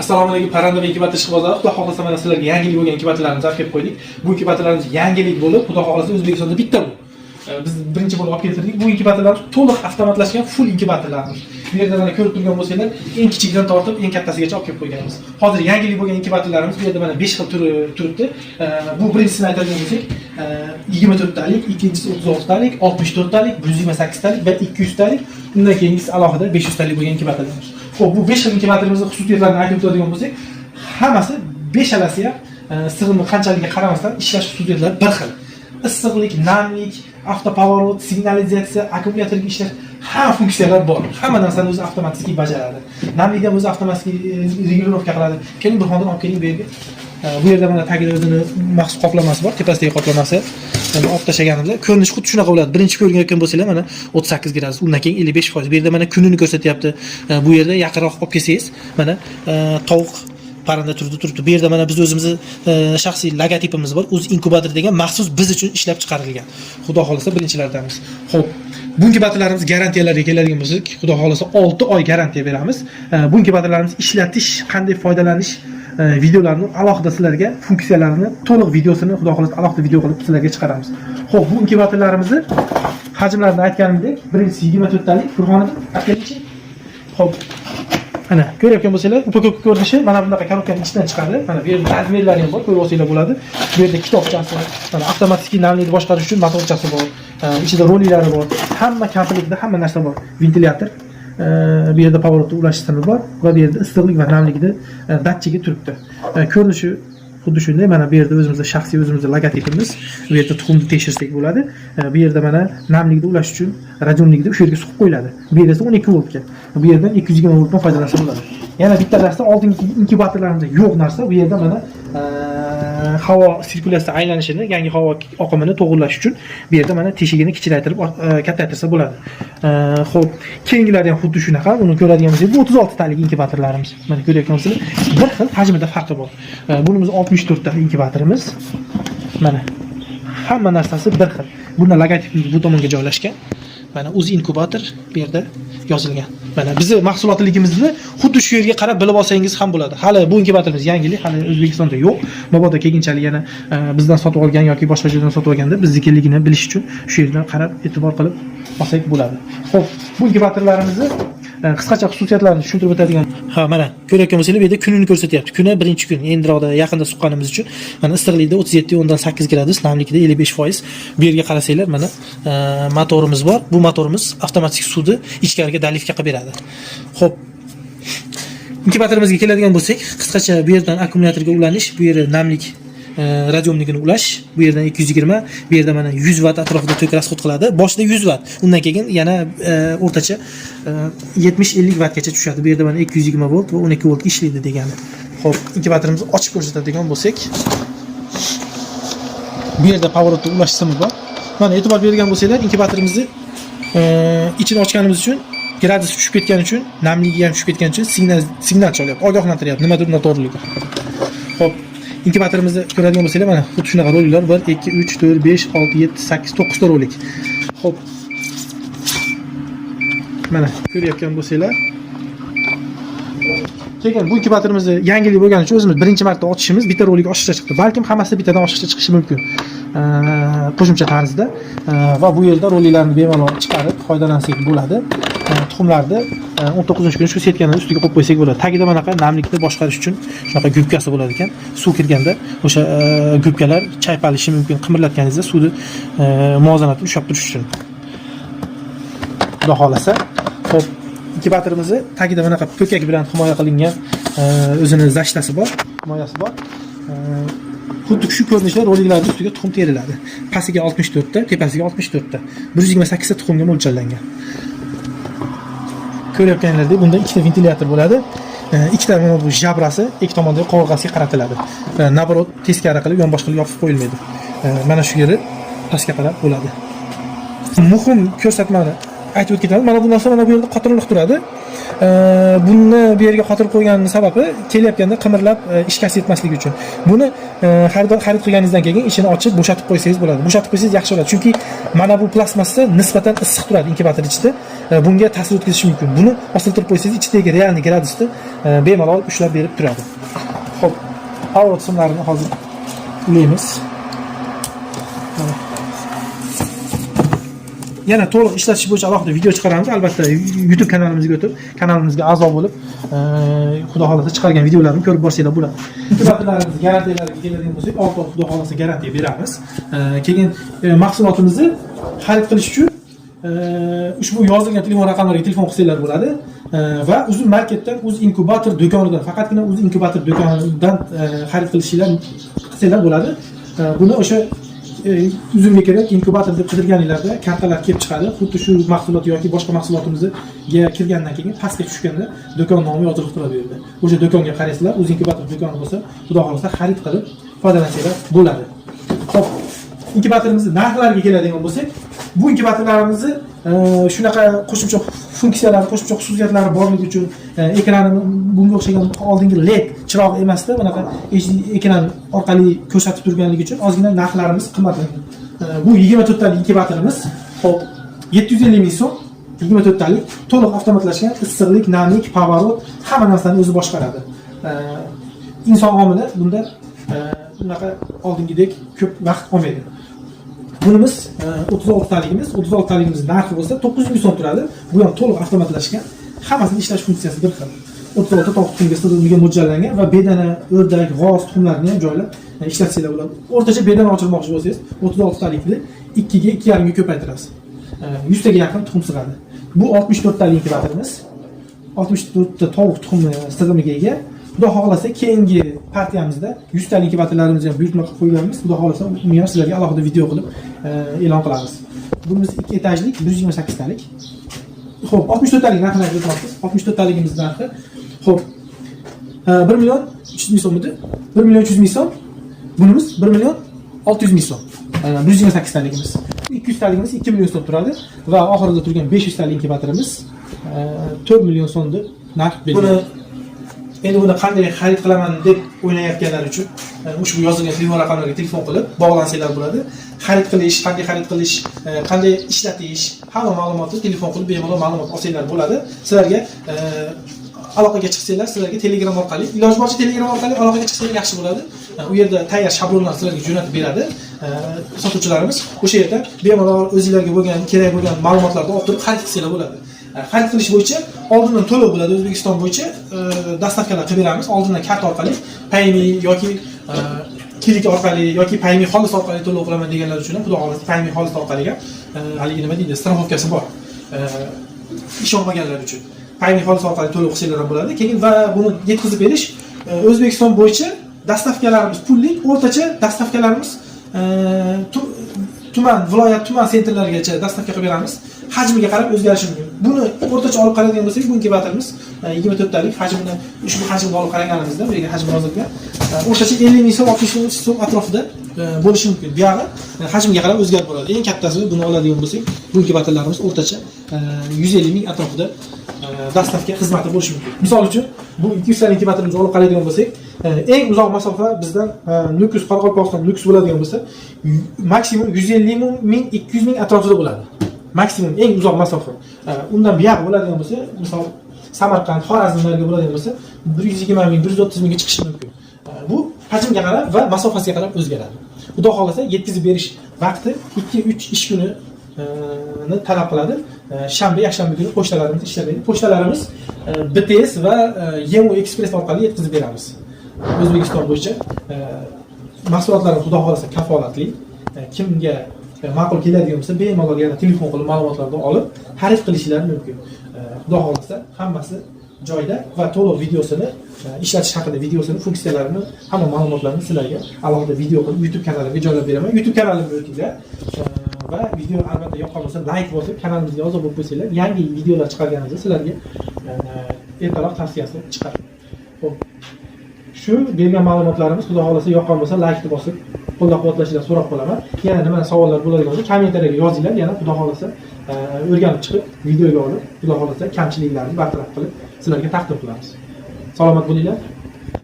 Assalomu alaykum, parranda va inkubator ishqibozlari. Xudo xohlasa, mana sizlarga yangilik bo'lgan inkubatorlarimizni olib kelib qo'ydik. Bu inkubatorlarimiz yangilik bo'lib, Xudo xohlasa, O'zbekistonda bitta bu. Biz birinchi bo'lib olib keltirdik. Bu inkubatorlar to'liq avtomatlashgan full inkubatorlarimiz. Bu yerda mana ko'rib turgan bo'lsanglar, eng kichigidan tortib eng kattasigacha olib kelib qo'yganmiz. Hozir yangilik bo'lgan inkubatorlarimiz bu yerda mana 5 xil turi turibdi. Bu birinchisini aytadigan bo'lsak, 24 talik, ikkinchisi 36 talik, 64 talik, 128 talik va 200 talik. Undan keyingisi alohida 500 talik bo'lgan inkubatorlarimiz. Xo'p, bu 5 xil inkubatorimizni xususiyatlarini aytib o'tadigan bo'lsak, hammasi beshalasi ham sig'imi qanchaligiga qaramasdan ishlash xususiyatlari bir xil. Issiqlik, namlik, автоповорот, signalizatsiya, akkumulyatorga ishlash, hamma funksiyalar bor. Hamma narsani o'zi avtomatik bajaradi. Namlikni ham o'zi avtomatik регулировка qiladi. Keling, bir xonadon olib keling bu yerga. Bu yerda mana tagida o'zini maxsus qoplamasi bor, tepasidagi qoplamasi. Endi olib tashlaganimizda ko'rinishi xuddi shunaqa bo'ladi. Birinchi ko'rgan bo'lsanglar, mana 38 gradus, undan keyin 55%. Bu yerda mana kunini ko'rsatyapti. Bu yerda yaqinroq olib kelsangiz, mana tovuq parranda turibdi turibdi. Bu yerda mana biz o'zimizni shaxsiy logotipimiz bor. O'z inkubator degan, maxsus biz uchun ishlab chiqarilgan. Xudo xohlasa, birinchilardanmiz. Xo'p, bu inkubatorlarimiz garantiyalariga keladigan bo'lsak, Xudo xohlasa, 6 oy garantiya beramiz. Bu inkubatorlarimiz ishlatish, qanday foydalanish videolarini alohida sizlarga, funksiyalarini to'liq videosini, Xudo xohlasa, alohida video qilib sizlarga chiqaramiz. Xo'p, bu inkubatorlarimizni hajmlarini aytganimdek, birinchisi 24 talik, Burhoniddin, olib kelingchi. Xo'p, mana ko'rayotgan bo'lsanglar, упаковка ko'rinishi mana bunaqa korobkani ichidan chiqadi. Mana bu yerda размер lari ham bor, ko'rib olsanglar bo'ladi. Bu yerda kitobchasi, mana avtomatik namlikni boshqarish uchun motorchasi bor, ichida roliklari bor. Hamma komplektda hamma narsa bor. Ventilyator, bu yerda поворот ni ulash tizimi bor va bu yerda issiqlik va namlikni datchigi turibdi. Ko'rinishi xuddi shunday. Mana bu yerda o'zimizda shaxsiy o'zimizda logotipimiz. Bu yerda tuxumni tekshirsak bo'ladi. Bu yerda mana namlikni ulash uchun разъёмник ni o'sha yerga suqib qo'yiladi. Bu yerda esa 12 voltga. Bu yerdan 220 voltdan foydalansa bo'ladi. Yana bitta narsa, oldingi inkubatorlarimizda yo'q narsa, bu yerda mana havo sirkulyatsiya aylanishini, yangi havo oqimini to'g'irlash uchun bu yerda mana teshigini kichraytirib, kattaytirsa bo'ladi. Xo'p, keyingilari ham xuddi shunaqa. Uni ko'radigan bo'lsak, bu 36 talik inkubatorlarimiz. Mana ko'rayotgan bo'lsanglar, bir xil, hajmida farqi bor. Bunimiz 64 talik inkubatorimiz. Mana hamma narsasi bir xil. Bunda logotipimiz bu tomonga joylashgan. Mana o'zi inkubator bu yerda yozilgan. Mana bizni mahsulotligimizni xuddi shu yerga qarab bilib olsangiz ham bo'ladi. Hali bu inkubatorimiz yangilik, hali O'zbekistonda yo'q. Mabodo keyinchalik yana bizdan sotib olgan yoki boshqa joydan sotib olganda biznikiligini bilish uchun shu yerdan qarab, e'tibor qilib olsak bo'ladi. Xo'p, bu inkubatorlarimizni qisqacha xususiyatlarini tushuntirib o'tadigan. Ha, mana ko'rayotgan bo'lsanglar, bu yerda kunini ko'rsatyapti. Kuni birinchi kun, endiroqda yaqinda suqqanimiz uchun mana issiqlikda 37,8 gradus, namlikda 55%. Bu yerga qarasanglar, mana motorimiz bor. Bu motorimiz avtomatik suvni ichkariga доливка qilib beradi. Xo'p, inkubatorimizga keladigan bo'lsak, qisqacha bu yerdan akkumulyatorga ulanish, bu yeri namlik разъёмник ini ulash, bu yerdan 220, bu yerda mana 100 vatt atrofida tok расход qiladi. Boshida 100 vatt, undan keyin yana o'rtacha 70-50 vattgacha tushadi. Bu yerda mana 220 volt va 12 volt ishlaydi degani. Xo'p, inkubatorimizni ochib ko'rsatadigan bo'lsak, bu yerda поворот ni ulash tizimi bor. Mana e'tibor bergan bo'lsanglar, inkubatorimizni ichini ochganimiz uchun gradus tushib ketgani uchun, namligi ham tushib ketgani uchun signal chalyapti, ogohlantiryapti, nimadir noto'g'riligi. Xo'p, inkubatorimizni ko'radigan bo'lsanglar, mana xuddi shunaqa roliklar: 1, 2, 3, 4, 5, 6, 7, 8, 9 ta rolik. Xo'p. Mana ko'rayotgan bo'lsanglar, keyin bu inkubatorimizni yangilik bo'lgani uchun o'zimiz birinchi marta ochishimiz, bitta rolik oshiqcha chiqdi. Balkim hammasi bittadan oshiqcha chiqishi mumkin. Qo'shimcha tarzda. Va bu yerda roliklarni bemalol chiqarib foydalansak bo'ladi. Tuxumlarni 19 kuni shu setkani ustiga qo'yib qo'ysak bo'ladi. Tagida manaqa namlikni boshqarish uchun shunaqa gubkasi bo'ladi ekan. Suv kirganda o'sha gubkalar chaypalishi mumkin. Qimirlatganingizda suvni muvozanatni ushlab turish uchun. Xudo xohlasa. Xo'p, inkubatorimizni tagida bunaqa po'kak bilan himoya qilingan o'zini защита si bor, himoyasi bor. Xuddi shu ko'rinishda roliklarning ustiga tuxum teriladi. Pastiga 64 ta, tepasiga 64 ta. 128 ta tuxumga mo'ljallangan. Ko'rayotganlaridek, bunda ikkita ventilyator bo'ladi. Ikkita mana bu жабра si ikki tomondagi qovurg'asiga qaratiladi. Наоборот, teskari qilib, yonbosh qilib yopib qo'yilmaydi. Mana shu yeri pastga qarab bo'ladi. Muhim ko'rsatmani Aytib o'tib ketamiz. Mana bu narsa mana bu yerda qotirilib turadi. Buni bu yerga qotirib qo'yganimning sababi kelayotganda qimirlab shikast yetmasligi uchun. Buni xarid qilganingizdan keyin ichini ochib bo'shatib qo'ysangiz bo'ladi. Bo'shatib qo'ysangiz yaxshi bo'ladi. Chunki mana bu plastmassa nisbatan issiq turadi inkubator ichida. Bunga ta'sir o'tkazishi mumkin. Buni osiltirib qo'ysangiz ichidagi реальный gradusni bemalol ushlab berib turadi. Xo'p, поворот simlarini hozir ulaymiz. Mana. Yana to'liq ishlatish bo'yicha alohida video chiqaramiz. Albatta YouTube kanalimizga o'tib, kanalimizga a'zo bo'lib, xudo xohlasa chiqargan videolarni ko'rib borsanglar bo'ladi. Inkubatorlarimiz garantiyalariga keladigan bo'lsak, 6 oy xudo xohlasa garantiya beramiz. Keyin mahsulotimizni xarid qilish uchun ushbu yozilgan telefon raqamlariga telefon qilsanglar bo'ladi. Va Uzum Marketdan, Uz Inkubator do'konidan, faqatgina Uz Inkubator do'konidan xarid qilsanglar bo'ladi. Buni o'sha Uzumga kirib inkubator deb qidirganinglarda kartalar kelib chiqadi. Xuddi shu mahsulot yoki boshqa mahsulotimizga kirgandan keyin pastga tushganda do'kon nomi yozilib turadi u yerda. O'sha do'konga qaraysizlar, Uz Inkubator do'koni bo'lsa, xudo xohlasa xarid qilib foydalansanglar bo'ladi. Xo'p, inkubatorimizni narxlariga keladigan bo'lsak, bu inkubatorlarimizni shunaqa qo'shimcha funksiyalari, qo'shimcha xususiyatlari borligi uchun ekrani bunga o'xshagan oldingi LED chiroq emasda, bunaqa HD ekran orqali ko'rsatib turganligi uchun ozgina narxlarimiz qimmatlangan. Bu 24 talik inkubatorimiz, xo'p, 750 ming so'm. 24 talik to'liq avtomatlashgan, issiqlik, namlik, поворот, hamma narsani o'zi boshqaradi. Inson omili bunda unaqa oldingidek ko'p vaqt olmaydi. Bunimiz 36 taligimiz, 36 taligimiz narxi bo'lsa 900 ming so'm turadi. Bu ham to'liq avtomatlashgan. Hammasini ishlash funksiyasi bir xil. 36 tovuq tuxumga sig'imiga mo'ljallangan va bedana, o'rdak, g'oz tuxumlarini ham joylab ishlatsanglar bo'ladi. O'rtacha bedana ochirmoqchi bo'lsangiz, 36 talikni 2 ga 2,5 ga ko'paytirasiz. 100 taga yaqin tuxum sig'adi. Bu 64 talik inkubatorimiz. 64 ta tovuq tuxumi sig'imiga ega. Xudo xohlasa keyingi partiyamizda 100 talik inkubatorlarimizni ham buyurtma qilib qo'yganmiz. Xudo xohlasa uni ham sizlarga alohida video qilib e'lon qilamiz. Bunimiz 2 etajlik, 128 talik. Xo'p, 64 talik narxini aytib o'tyapmiz. 64 taligimiz narxi, xo'p, 1 million 300 ming so'm edi. 1 million 300 ming so'm. Bunimiz 1 million 600 ming so'm. 128 taligimiz. 200 taligimiz 2 million so'm turadi va oxirida turgan 500 talik inkubatorimiz 4 million so'm deb narx belgilangan. Buni endi buni qanday xarid qilaman deb o'ylayotganlar uchun ushbu yozilgan telefon raqamlariga telefon qilib bog'lansanglar bo'ladi. Xarid qilish, qanday xarid qilish, qanday ishlatish, hamma ma'lumotni telefon qilib bemalol ma'lumot olsanglar bo'ladi. Sizlarga aloqaga chiqsanglar, sizlarga Telegram orqali, iloji boricha Telegram orqali aloqaga chiqsanglar yaxshi bo'ladi. U yerda tayyor shablonlar sizlarga jo'natib beradi sotuvchilarimiz. O'sha yerda bemalol o'zinglarga bo'lgan kerak bo'lgan ma'lumotlarni olib turib xarid qilsanglar bo'ladi. Xarid qilish bo'yicha oldindan to'lov bo'ladi. O'zbekiston bo'yicha доставка lar qilib beramiz. Oldindan karta orqali, Payme yoki Click orqali yoki Payme xolis orqali to'lov qilaman deganlar uchun ham, xudo xohlasa, Payme xolis orqali ham haligi nima deydi, страховка si bor. Ishonmaganlar uchun Payme xolis orqali to'lov qilsanglar ham bo'ladi. Keyin va buni yetkazib berish O'zbekiston bo'yicha доставка larimiz pullik, o'rtacha доставка larimiz tuman, viloyat, tuman центр largacha доставка qilib beramiz. Hajmiga qarab o'zgarishi mumkin. Buni o'rtacha olib qaraydigan bo'lsak, bu inkubatorimiz 24 talik hajmini, ushbu hajmni olib qaraganimizda, bu yerga hajm yozilgan. O'rtacha 50 ming so'm, 60 ming so'm atrofida bo'lishi mumkin. Bu yog'i hajmga qarab o'zgarib boradi. Eng kattasi buni oladigan bo'lsak, bu inkubatorlarimiz o'rtacha 150 ming atrofida доставка xizmati bo'lishi mumkin. Misol uchun, bu 200 talik inkubatorimizni olib qaraydigan bo'lsak, eng uzoq masofa bizdan Nukus, Qoraqalpog'iston, Nukus bo'ladigan bo'lsa, maksimum 150 ming, 200 ming atrofida bo'ladi. Maksimum eng uzoq masofa. Undan buyog'i bo'ladigan bo'lsa, misol Samarqand, Xorazmlarga bo'ladigan bo'lsa, 120 ming, 130 mingga chiqishi mumkin. Bu hajmga qarab va masofasiga qarab o'zgaradi. Xudo xohlasa yetkazib berish vaqti 2-3 ish kuni ni talab qiladi. Shanba, yakshanba kuni pochtalarimiz ishlamaydi. Pochtalarimiz BTS va Yemo Express orqali yetkazib beramiz. O'zbekiston bo'yicha mahsulotlarimiz xudo xohlasa kafolatli. Kimga ma'qul keladigan bo'lsa, bemalol yana telefon qilib ma'lumotlarni olib xarid qilishlari mumkin. Xudo xohlasa hammasi joyida va to'liq videosini, ishlatish haqida videosini, funksiyalarini, hamma ma'lumotlarni sizlarga alohida video qilib YouTube kanalimga joylab beraman. YouTube kanalimga o'tinglar va video albatta yoqqan bo'lsa layk bosib, kanalimizga a'zo bo'lib qo'ysanglar, yangi videolar chiqarganimizda sizlarga ertaroq tavsiyasi chiqadi. Xo'p. Shu bergan ma'lumotlarimiz xudo xohlasa yoqqan bo'lsa laykni bosib. Qo'llab-quvvatlashinglarni so'rab qolaman. Yana nima savollar bo'ladigan bo'lsa, kommentariyaga yozinglar. Yana xudo xohlasa, o'rganib chiqib, videoga olib, xudo xohlasa, kamchiliklarni bartaraf qilib, sizlarga taqdim qilamiz. Salomat bo'linglar.